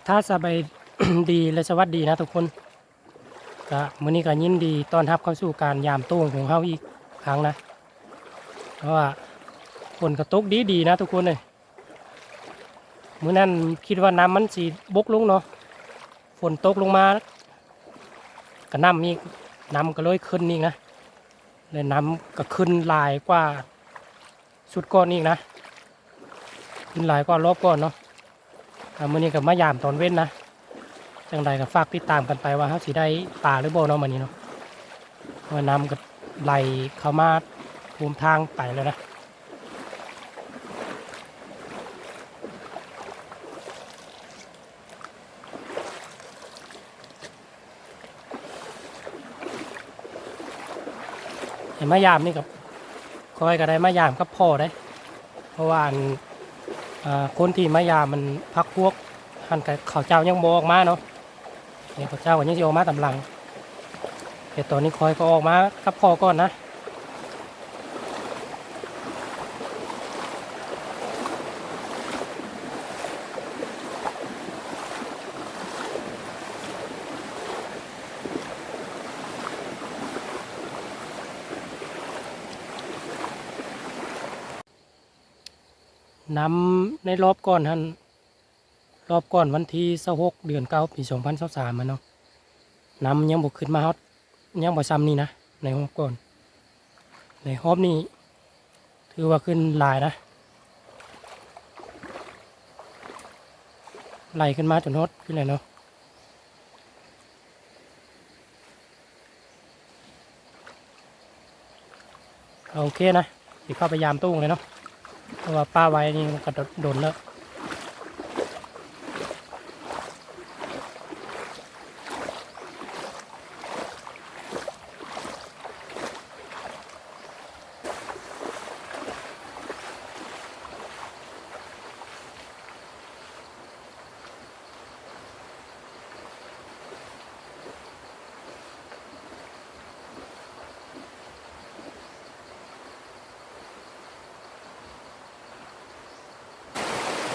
ຖ້າສະບາຍດີ ແລະ ສະຫວັດດີນະທຸກຄົນ. ກະມື້ນີ້ກະຍິນດີຕ້ອນຮັບເຂົ້າສູ່ການຢາມໂຕ່ງຂອງເຮົາອີກຄັ້ງນະ. ເພາະວ່າຝົນກະຕົກດີໆນະທຸກຄົນເອີຍ. ມື້ນັ້ນຄິດວ່ານ້ຳມັນຊິບົກລົງເນາະ, ຝົນຕົກລົງມາກະໜ່ຳອີກ, ນ້ຳກະເລີຍຂຶ້ນອີກນະ, ແລະ ນ້ຳກະຂຶ້ນຫຼາຍກວ່າຊຸດກ່ອນອີກນະ, ຂຶ້ນຫຼາຍກວ່າລອບກ່ອນເນາະ. ອ່າ ມື້ນີ້ກໍມາຢາມຕອນເວັນນະ, ຈັ່ງໃດກໍຝາກຕິດຕາມກັນໄປວ່າເຮົາຊິໄດ້ປາຫຼືບໍ່ເນາະມື້ນີ້ເນາະ, ເພາະວ່ານ້ຳກໍໄຫຼເຂົ້າມາຖ້ວມທາງໄປແລ້ວນະ. ໃຫ້ມາຢາມນີ້ກໍ ຂ້ອຍກໍໄດ້ມາຢາມກັບພໍ່ເດ້, ເພາະວ່າອັນ ອ່າ ຄົນທີ່ມາຢາມມັນພັກພວກຫັ້ນ ກໍເຂົາເຈົ້າຍັງບໍ່ອອກມາເນາະ, ນີ້ເຂົາເຈົ້າກໍຍັງຊິອອກມາຕາມຫຼັງ. ແຕ່ຕອນນີ້ຂ້ອຍກໍອອກມາກັບພໍ່ກ່ອນນະ. ນ້ຳໃນລອບກ່ອນຫັ້ນ ລອບກ່ອນວັນທີຊາວຫົກ ເດືອນເກົ້າ ປີສອງພັນຊາວສາມຫັ້ນເນາະ, ນ້ຳຍັງບໍ່ຂຶ້ນມາຮອດ ຍັງບໍ່ຊ່ຳນີ້ນະ ໃນຮອບກ່ອນ. ໃນຮອບນີ້ຖືວ່າຂຶ້ນຫຼາຍນະ, ໄຫຼຂຶ້ນມາຈົນຮອດພີ້ແຫຼະເນາະ. ໂອເຄນະ, ຊິເຂົ້າໄປຢາມໂຕ່ງເລີຍເນາະ, ເພາະວ່າປາໄວ້ນີ້ມັນກະດົນແລ້ວ. ໂ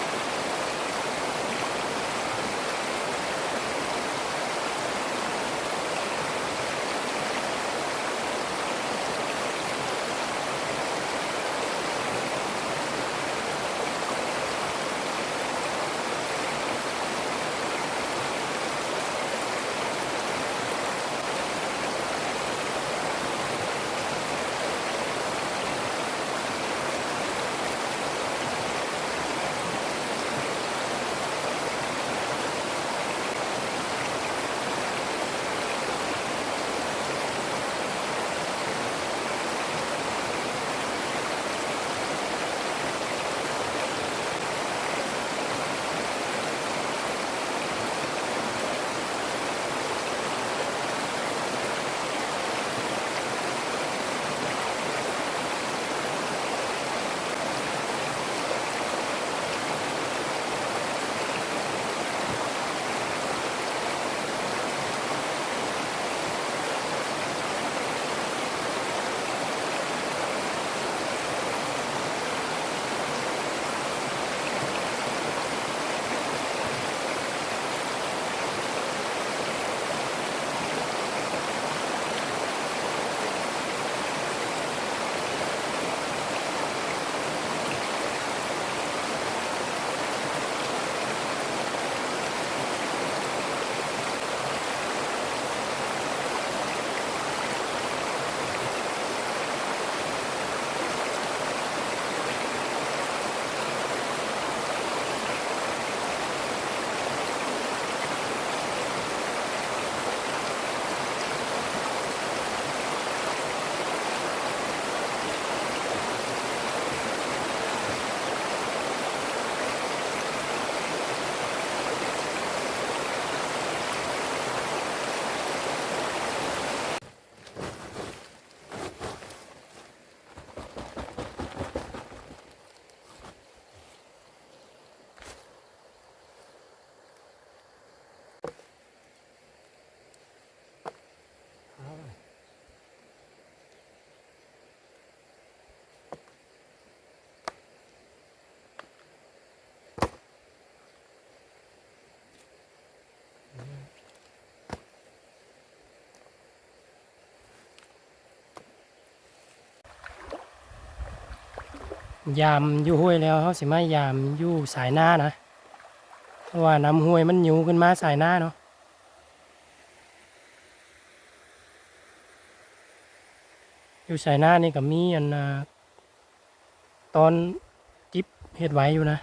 ຍາມຢູ່ຫ້ວຍແລ້ວ ເຮົາຊິມາຍາມຢູ່ຊາຍນານະ ເພາະວ່ານ້ຳຫ້ວຍມັນຍູ້ຂຶ້ນມາຊາຍນາເນາະ. ຢູ່ຊາຍນານີ້ກໍມີອັນ ອ່າ ຕອນຈິບເຮັດໄວຢູ່ນະ.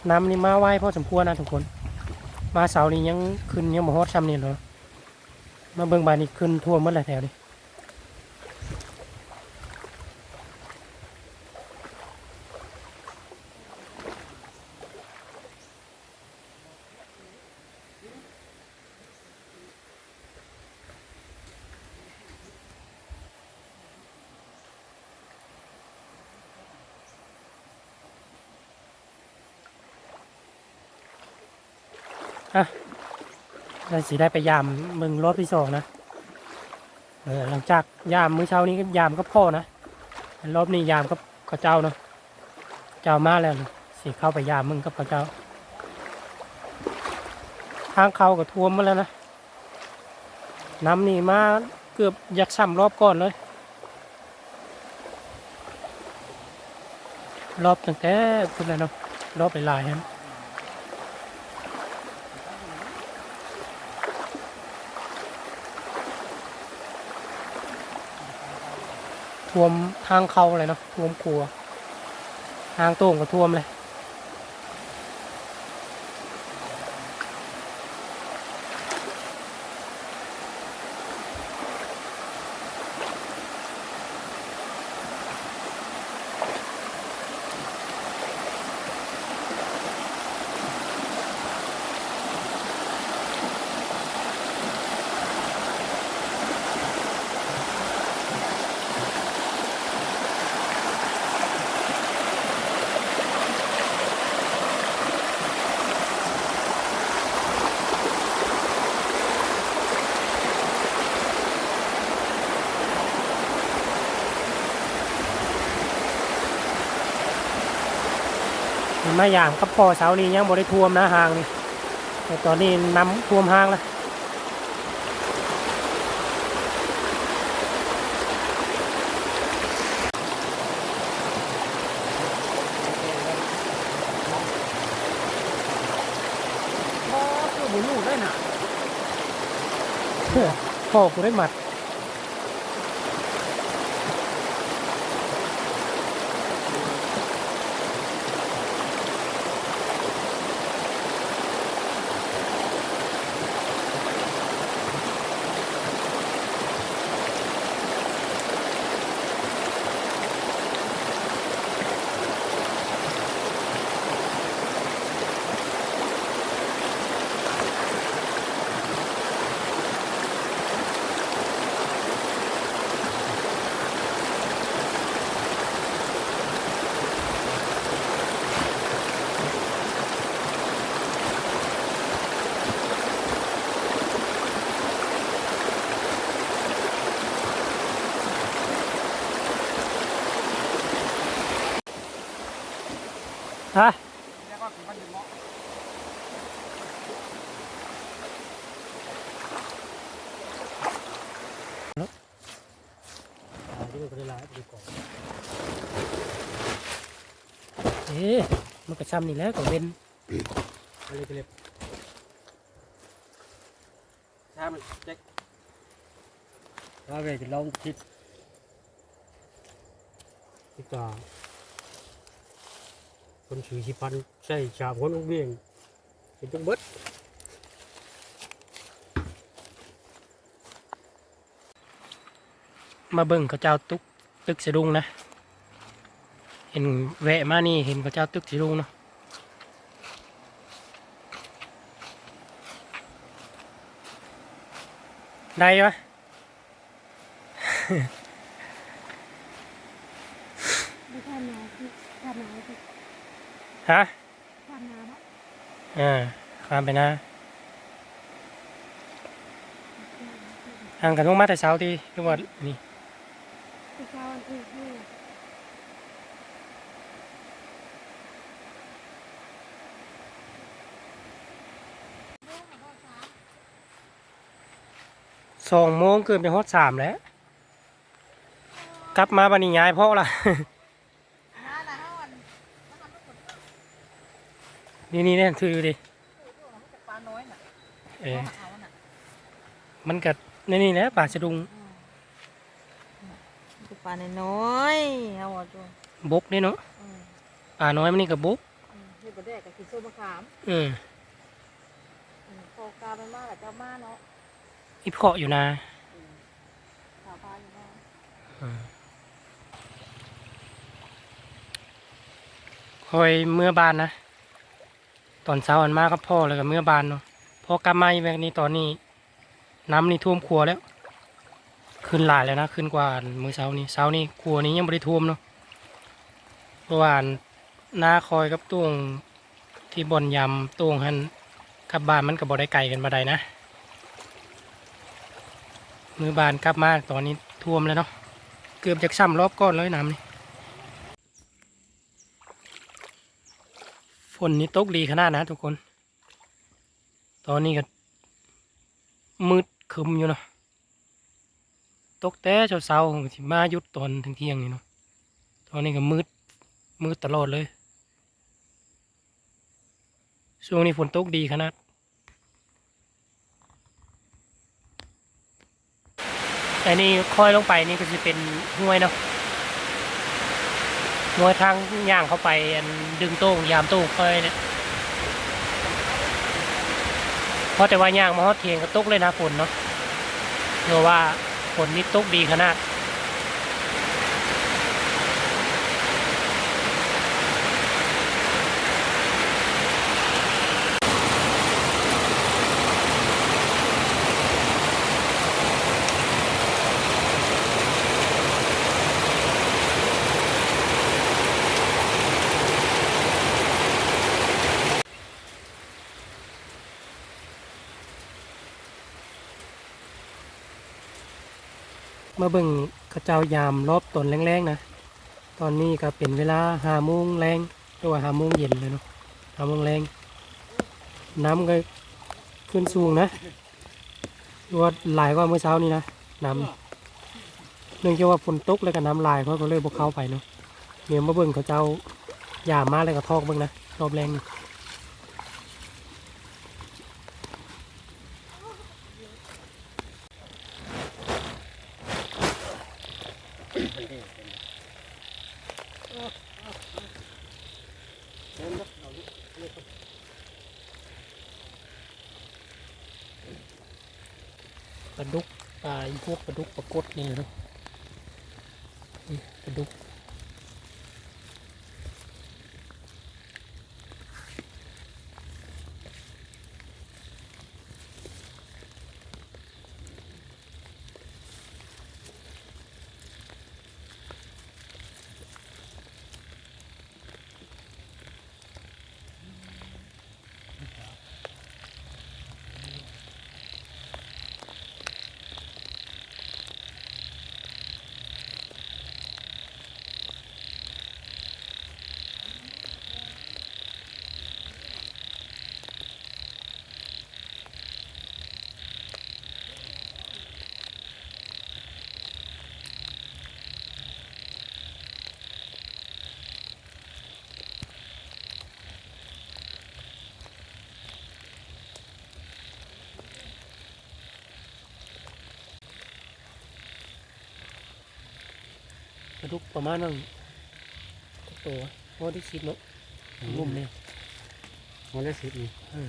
ນ້ຳນີ້ມາໄວພໍສົມຄວນນະທຸກຄົນ. ມາເຊົ້ານີ້ຍັງຂຶ້ນ ຍັງບໍ່ຮອດຊ່ຳນີ້ເລີຍ. ມາເບິ່ງບາດນີ້ ຂຶ້ນຖ້ວມໝົດແລ້ວແຖວນີ້. ອ່ະ ແລ້ວຊິໄດ້ໄປຢາມເບິ່ງລອບທີສອງນະ. ເອີ ຫຼັງຈາກຢາມມື້ເຊົ້ານີ້ ຢາມກັບພໍ່ນະ, ລອບນີ້ຢາມກັບເຂົາເຈົ້າເນາະ. ເຈົ້າມາແລ້ວ ຊິເຂົ້າໄປຢາມເບິ່ງກັບເຂົາເຈົ້າ. ທາງເຂົ້າກໍຖ້ວມໝົດແລ້ວນະ. ນ້ຳນີ້ມາເກືອບຢາກຊ່ຳລອບກ່ອນເລີຍ. ລອບຕັ້ງແຕ່ພຸ້ນແຫຼະເນາະ, ລອບຫຼາຍໆຫັ້ນ. ຖ້ວມທາງເຂົ້າເລີຍເນາະ, ຖ້ວມຂົວ, ທາງໂຕ່ງກໍຖ້ວມເລີຍ. ມາຢາມກັບພໍ່ເຊົ້ານີ້ຍັງບໍ່ໄດ້ຖ້ວມນະ ຮ່າງນີ້, ແຕ່ຕອນນີ້ນ້ຳຖ້ວມຮ່າງແລ້ວ. ພໍ່ຄືບໍ່ຮູ້ໄດ້ນະ, ພໍ່ບໍ່ໄດ້ມັດ. ເ ກໍໄດ້ຫຼາຍ ໄປກ່ອນ. ເອີ ມັນກໍຊ່ຳນີ້ແຫຼະ ກໍເວັນ ອັນນີ້ກໍເລັບ ຖ້າມັນເຈັກ ຖ້າເວຈະລອງຄິດ ຄິດວ່າ ຄົນຊື່ຊິພັນ ໃຊ້ສາມຄົນ ໂຮງຮຽນ ເປັນຈັ່ງເບິດ. ມາເບິ່ງເຂົາເຈົ້າຕຸກຕຶກສະດຸງນະ ເຫັນແວະມານີ້ເຫັນເຂົາເຈົ້າຕຶກສະດຸງເນາະ ໄດ້ວະ? ບໍ່ທັນນາ ທັນນາ ຮະ? ຂ້າມນາບໍ່? ເອີ ຂ້າມໄປນາ. ຫາກະລົງມາແຕ່ເຊົ້າຕິ ຫຼືວ່ານີ້? ແຕ່ເຊົ້າອັນຖືກຢູ່. ສອງໂມງເກືອບຈະຮອດສາມແລ້ວ. ກັບມາບັດນີ້ຍ້າຍເພາະລະ. ນີ້ໆ ຖືຢູ່ເດ. ເອີ ມັນກະໃນນີ້ແຫຼະປາສະດຸງ. ປານ້ອຍໆ ເຮົາວ່າຕົວ ບົກເດ້ເນາະ. ປານ້ອຍມັນນີ້ກະບົກ. ເຮັດບໍ່ແດກກະກິນໂຊມະຂາມ. ເອີ ພໍກາມັນມາລະເຈົ້າມາເນາະ. ອີ່ເພາະຢູ່ນາ. ເອີ ຂ້ອຍເມືອບ້ານນະ ຕອນເຊົ້າຫັ້ນມາກັບພໍ່ ແລ້ວກະເມືອບ້ານເນາະ. ພໍກັບມາອີກແບບນີ້ ຕອນນີ້ນ້ຳນີ້ຖ້ວມຂົວແລ້ວ ຂຶ້ນຫຼາຍແລ້ວນະ ຂຶ້ນກວ່າມື້ເຊົ້ານີ້. ເຊົ້ານີ້ຂົວນີ້ຍັງບໍ່ໄດ້ຖ້ວມເນາະ ເພາະວ່າ ນາຄອຍກັບໂຕ່ງ ທີ່ບ່ອນຢາມໂຕ່ງຫັ້ນ ກັບບ້ານມັນກະບໍ່ໄດ້ໄກກັນປານໃດນະ. ເມືອບ້ານກັບມາຕອນນີ້ຖ້ວມແລ້ວເນາະ ເກືອບຈະຊ່ຳລອບກ່ອນເລີຍນ້ຳນີ້. ຝົນນີ້ຕົກດີຂະໜາດນະທຸກຄົນ. ຕອນນີ້ກະມືດຄຶ້ມຢູ່ເນາະ. ຕົກແຕ່ເຊົ້າໆ ຊິມາຢຸດຕອນທ່ຽງໆນີ້ເນາະ. ຕອນນີ້ກະມືດ ມືດຕະຫຼອດເລີຍ. ຊ່ວງນີ້ຝົນຕົກດີຂະໜາດ. ອັນນີ້ຄ່ອຍລົງໄປນີ້ກະຊິເປັນຫ້ວຍເນາະ. ຫ້ວຍທາງຍ່າງເຂົ້າໄປ ອັນດຶງໂຕ່ງ ຢາມໂຕ່ງຄ່ອຍນີ້. ພໍແຕ່ວ່າຍ່າງມາຮອດຖຽງກະຕົກເລີຍນະຝົນເນາະ ເພາະວ່າຝົນນີ້ຕົກດີຂະໜາດ. ມາເບິ່ງເຂົາເຈົ້າຢາມລອບຕອນແລງໆນະ. ຕອນນີ້ກະເປັນເວລາຫ້າໂມງແລງ ຫຼືວ່າຫ້າໂມງເຢັນແລ້ວເນາະ ຫ້າໂມງແລງ. ນ້ຳກະຂຶ້ນສູງນະ ຫຼືວ່າຫຼາຍກວ່າມື້ເຊົ້ານີ້ນະ ນ້ຳ. ເນື່ອງຈາກວ່າຝົນຕົກແລ້ວກະນ້ຳຫຼາຍ ຂ້ອຍກະເລີຍບໍ່ເຂົ້າໄປເນາະ. ດຽວມາເບິ່ງເຂົາເຈົ້າຢາມມາແລ້ວກະຖອກເບິ່ງນະ ລອບແລງນີ້. ປາດຸກ ປາ ອີພວກປາດຸກປາກົດນີ້ເນາະ ນີ້ປາດຸກ. ເ ປາດຸກປະມານນັ້ນ ຈັກໂຕວະ ພໍໄດ້ສິບເນາະ ອືມ ງຸ້ມນີ້ ພໍໄດ້ສິບນີ້ ເອີ.